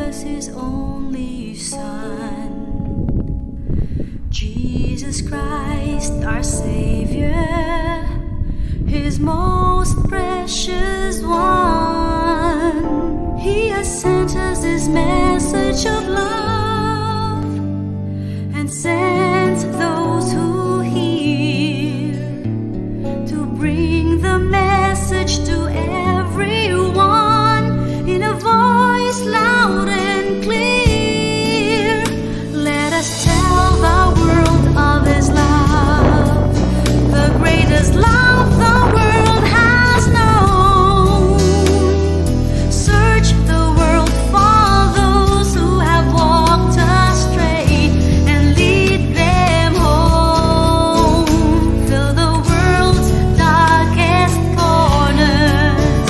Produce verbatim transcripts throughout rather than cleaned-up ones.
His only Son, Jesus Christ, our Savior, His most precious one. He has sent us His message of love and sent those who hear to bring the message to everyone in a voice loud and clear. Let us tell the world of His love, the greatest love the world has known. Search the world for those who have walked astray and lead them home. Fill the world's darkest corners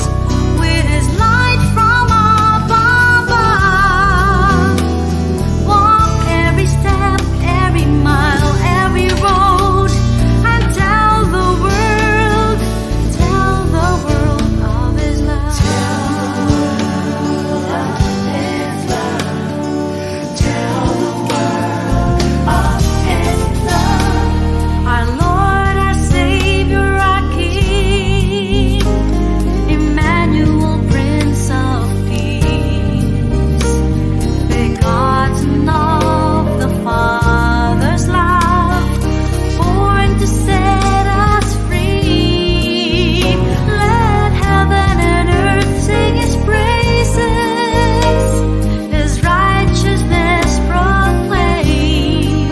with His light from above. Walk every step, every mile, every road, and tell the world, tell the world of His love. Tell the world of His love. Our Lord, our Savior, our King, Emmanuel, Prince of Peace, begotten of the Father's love, born to set us free. Let heaven and earth sing His praises, His righteousness proclaim.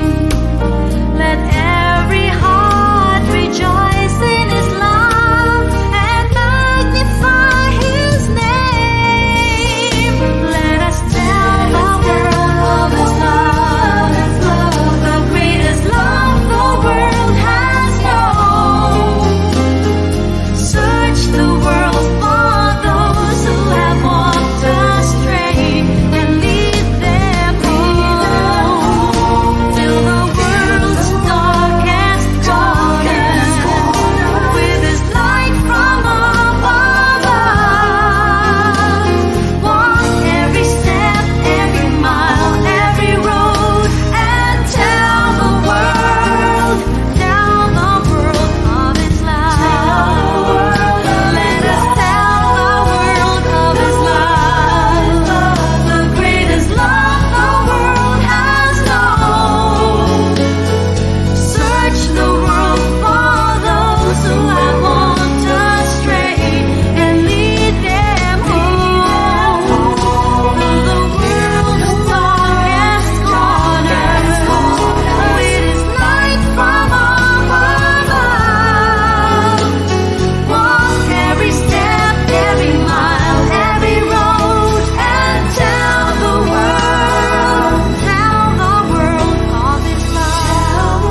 Let every heart rejoice in His love and magnify His name. Let us tell the world of His love, the greatest love the world has known. Search the world for those who have walked astray and lead them home. Fill the world's darkest corners with His light from above. Walk every step, every mile, every road, and tell the world, tell the world of His love. Let us tell the world of His love, the greatest love the world has known. Search the world for those who have walked astray and lead them home. Fill the world's darkest corners with His light from above. Walk every step, every mile, every road, and tell the world, tell the world of His love.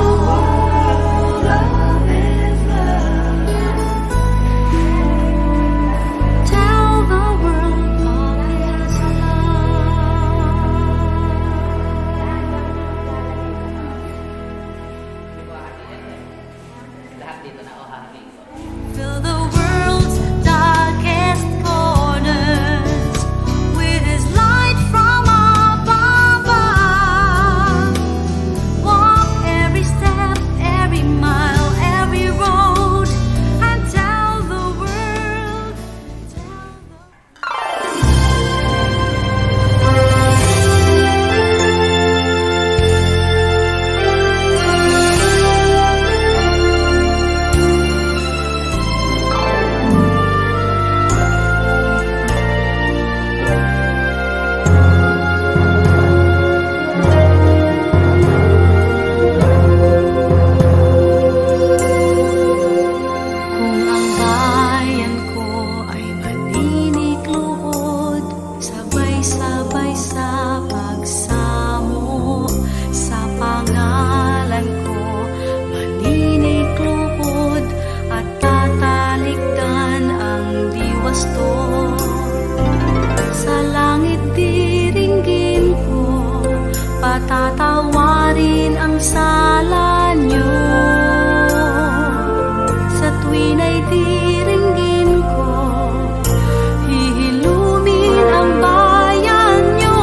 Tell the world of His love. Lahat dito na, o, happy. Fill the world's darkest corners with His light from above. Walk every step, every mile, every road, and tell the world, tell the Kung ang bayan ko ay maninikluhod, sabay-sabay sa pagsamu sa pangalan ko, maninikluhod at tatalikdan ang diwasto. Sa langit diringgin ko, patatawarin ang sala nyo. Sa tuwin ay diringgin ko, hihilumin ang bayan nyo.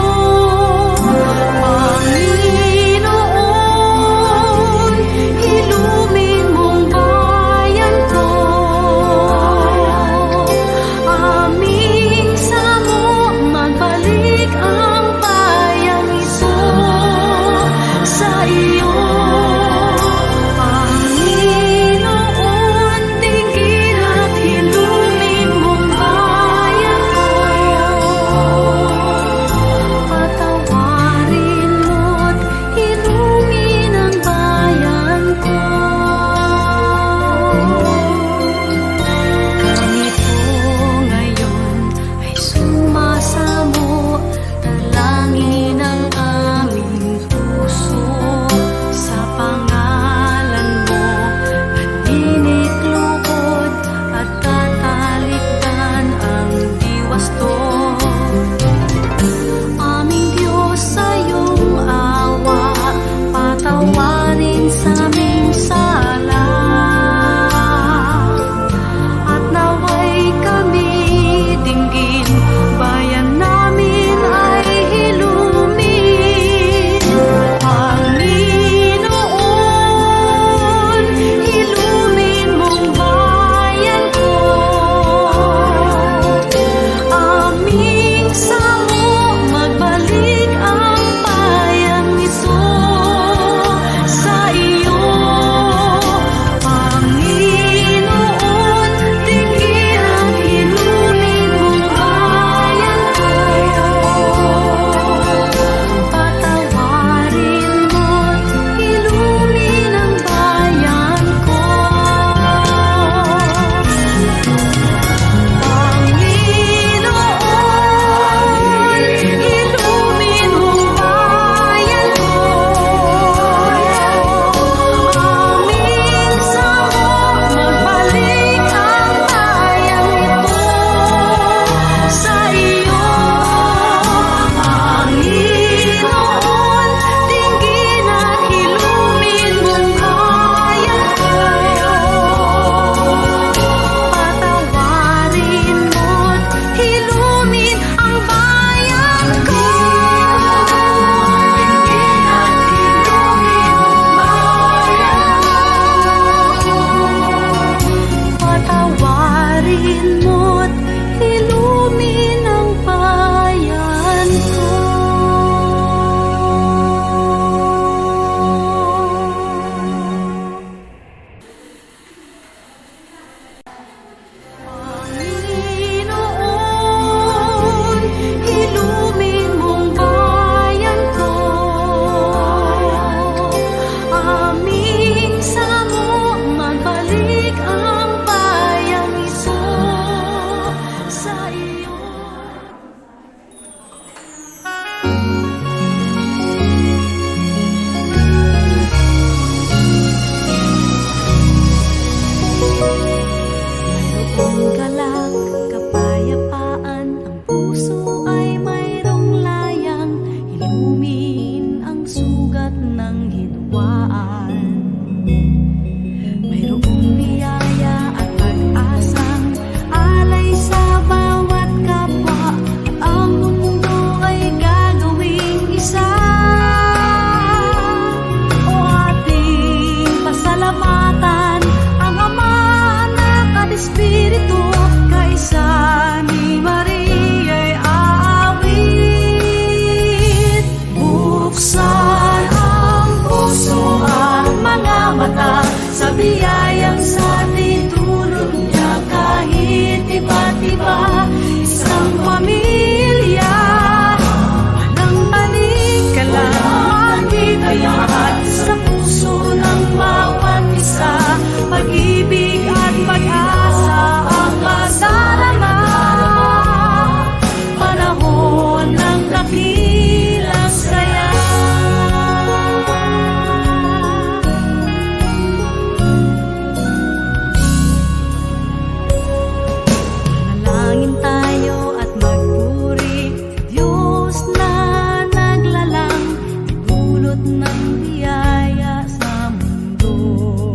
Ng biyaya sa mundo.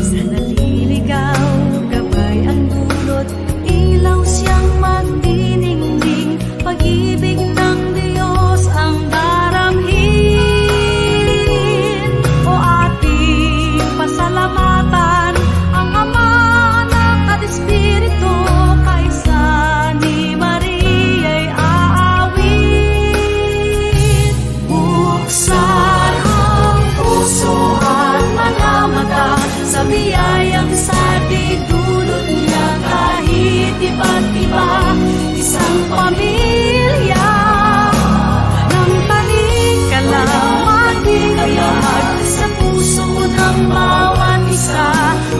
Sa naliligaw, gabay ang dulot, ilaw siyang magdiningning, pag-ibig ng Diyos ang daramhin. O ating pasalamatan ang Ama, Anak at Espiritu, kaisa ni Maria'y aawit. Buksan ang puso at mga mata sa biyayang sadidulot niya kahit iba't iba, isang pamilya ng talikala, magdidiyag sa puso ng bawat isa,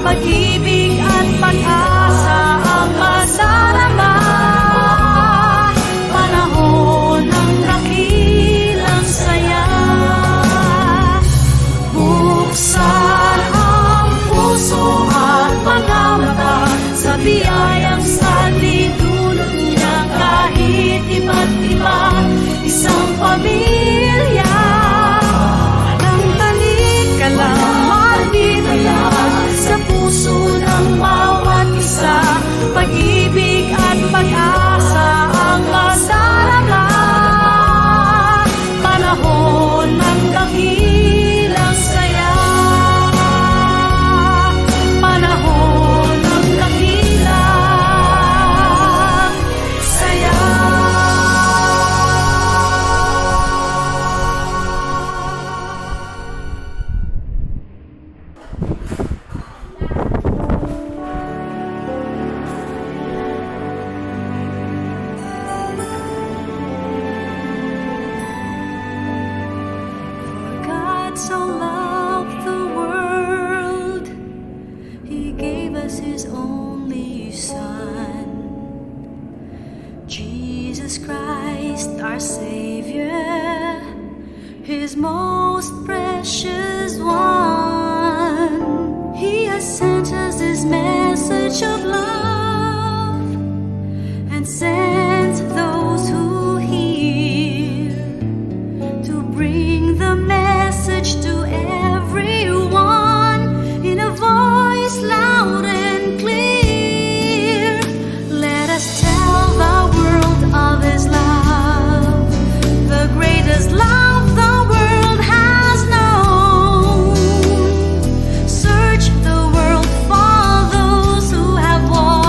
pag-ibig at pag-asa ang magdarama. Panahon ng dakilang saya. Buksan ang puso at mga mata sa biyayang sadidulot niya kahit iba't iba, isang pamilya ng talikala, magdidiyag sa puso ng bawat isa, pag-ibig at pag-asa ang magdarama. Panahon ng dakilang saya. Panahon ng dakilang saya. For God so loved the world, he gave us his only Son. Jesus Christ, our Savior, his most precious one. He has sent us his message of love and sent those who hear to bring the message to everyone in a voice loud and clear. Let us tell the world of his love, the greatest love the world has known. Search the world for those who have walked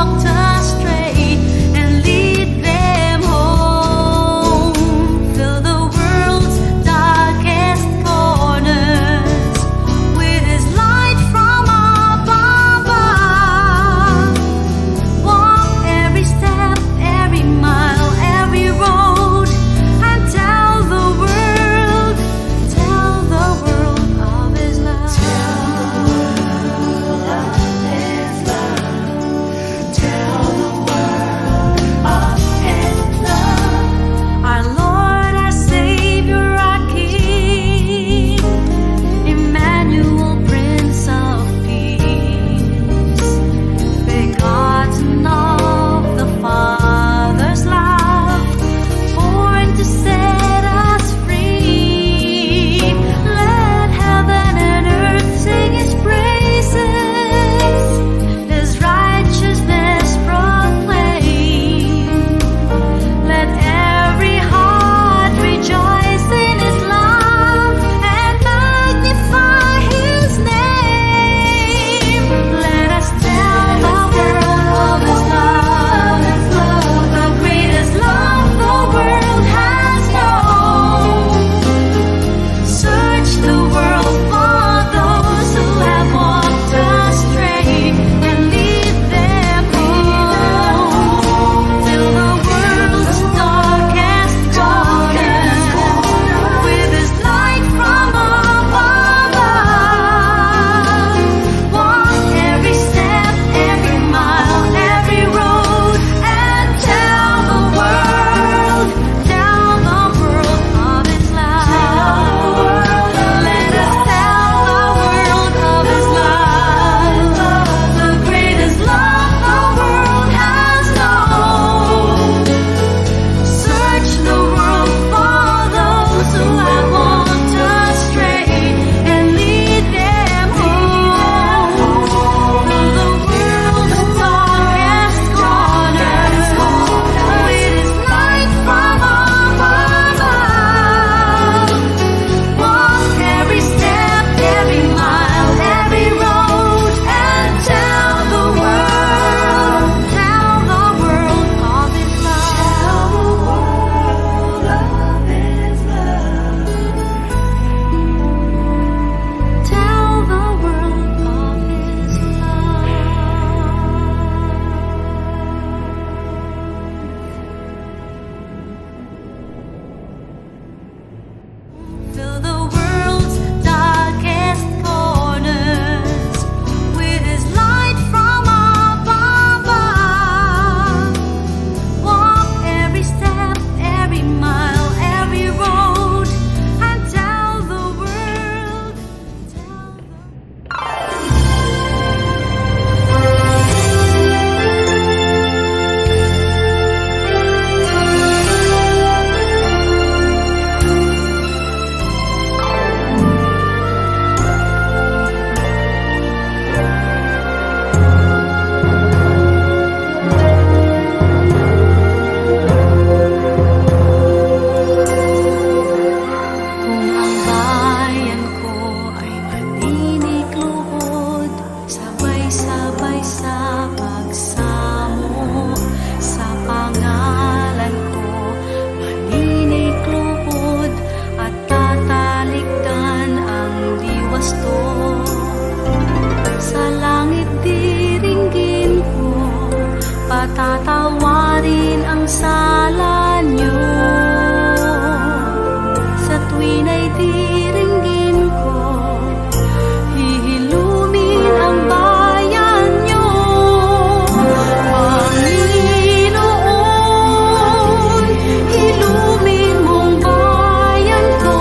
Sala nyo sa tuwinay diringgin ko, hihilumin ang bayan nyo. Panginoon, hilumin mong bayan ko.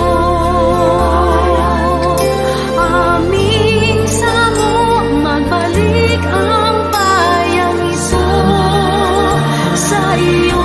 Aming samo, magbalik ang bayang ito sa iyo.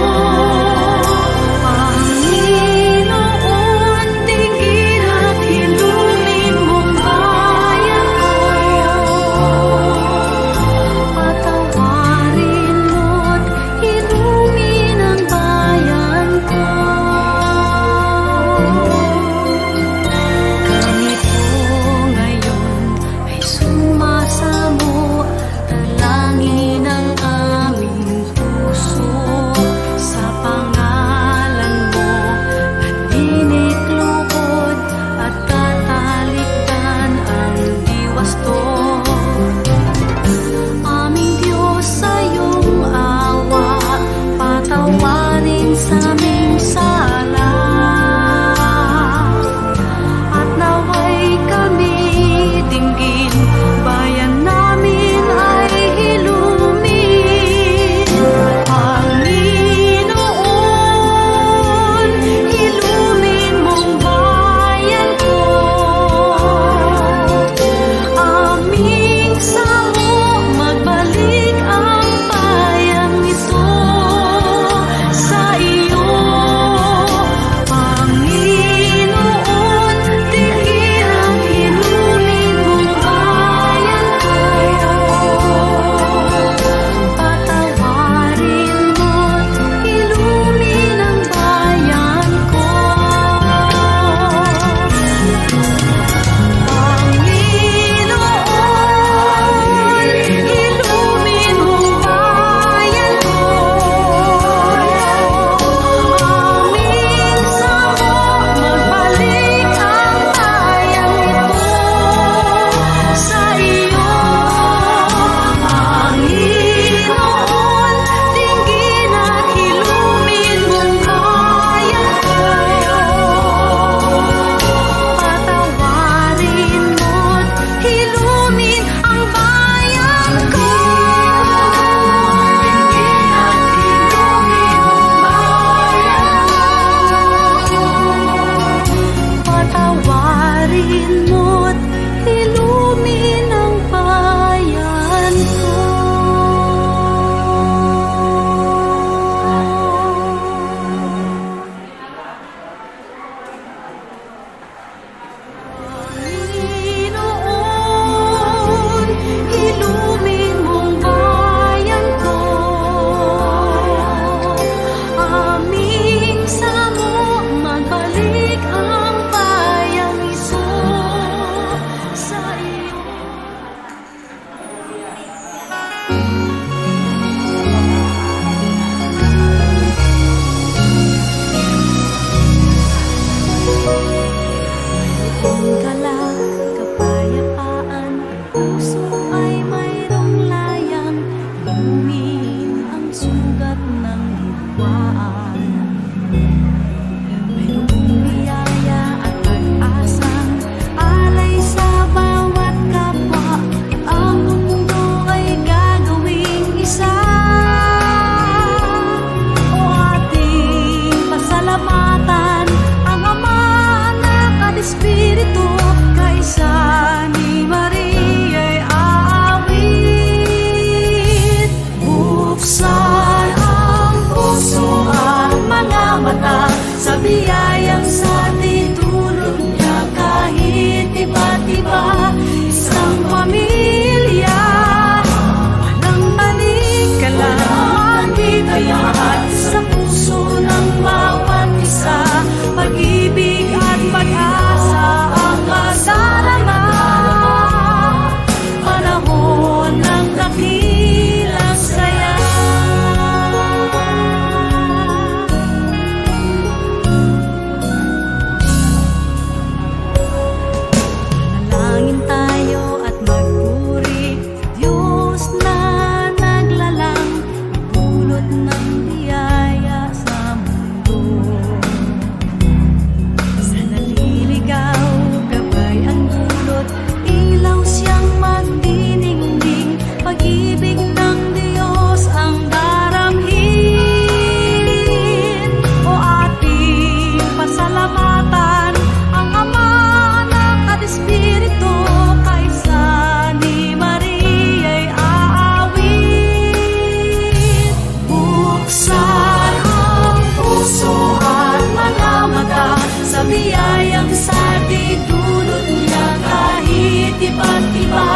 Niyayang sa di dulot niya kahit iba't iba,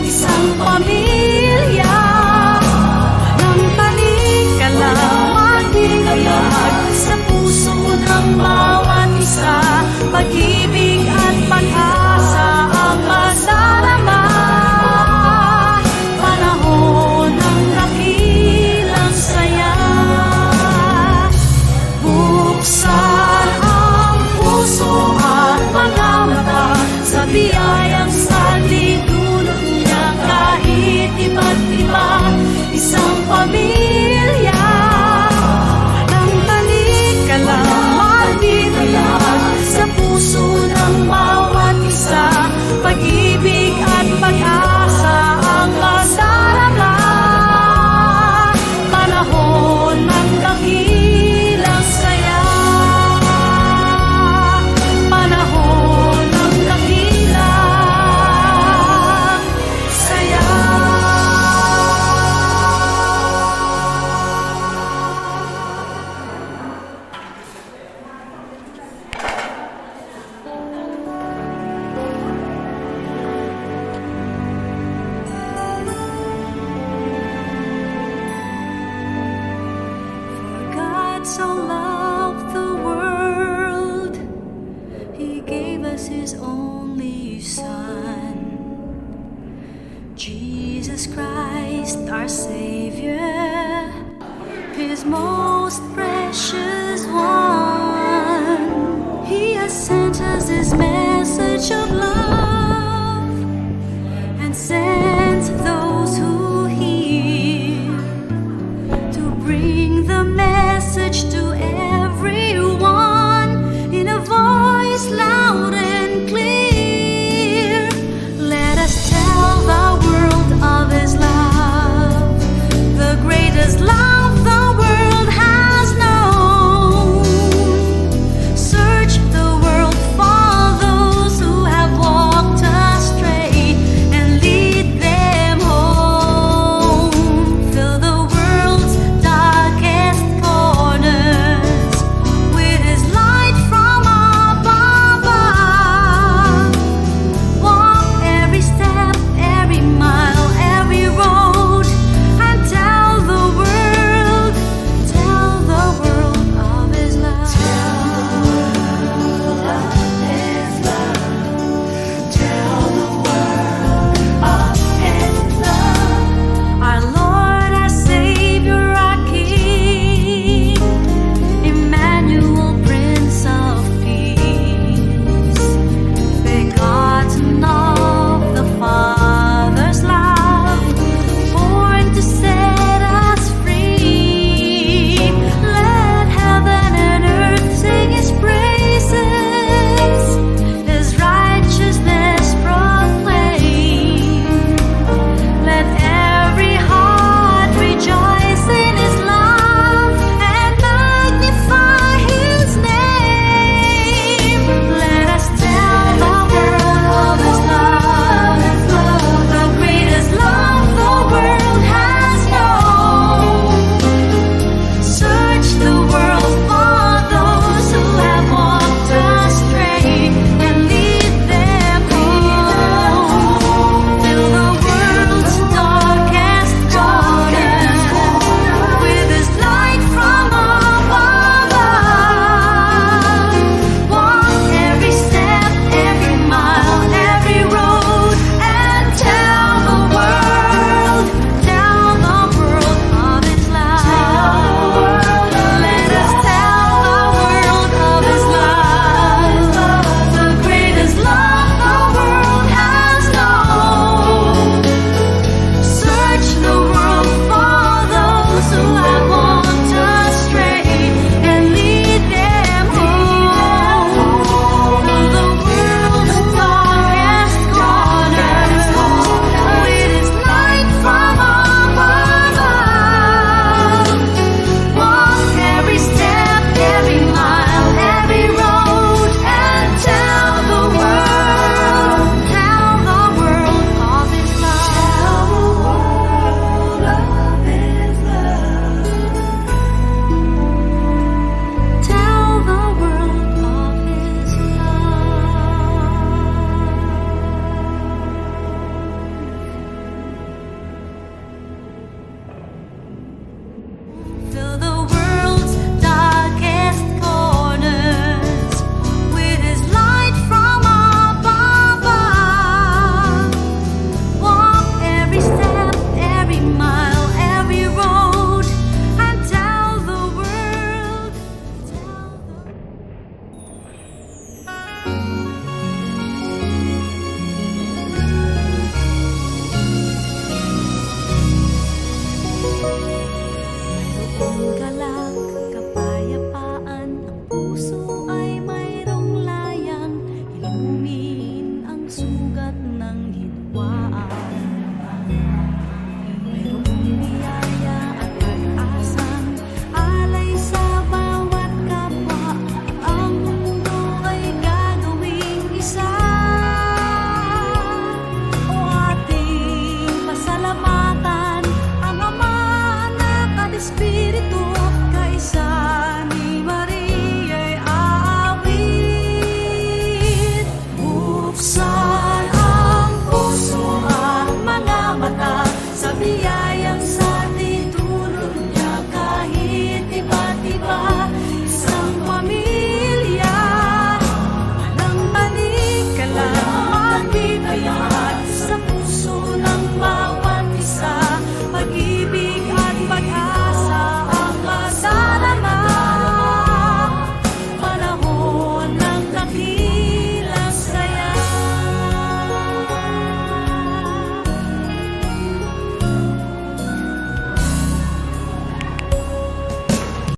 isang pamilya ng taning kalamang, kalamang sa puso ng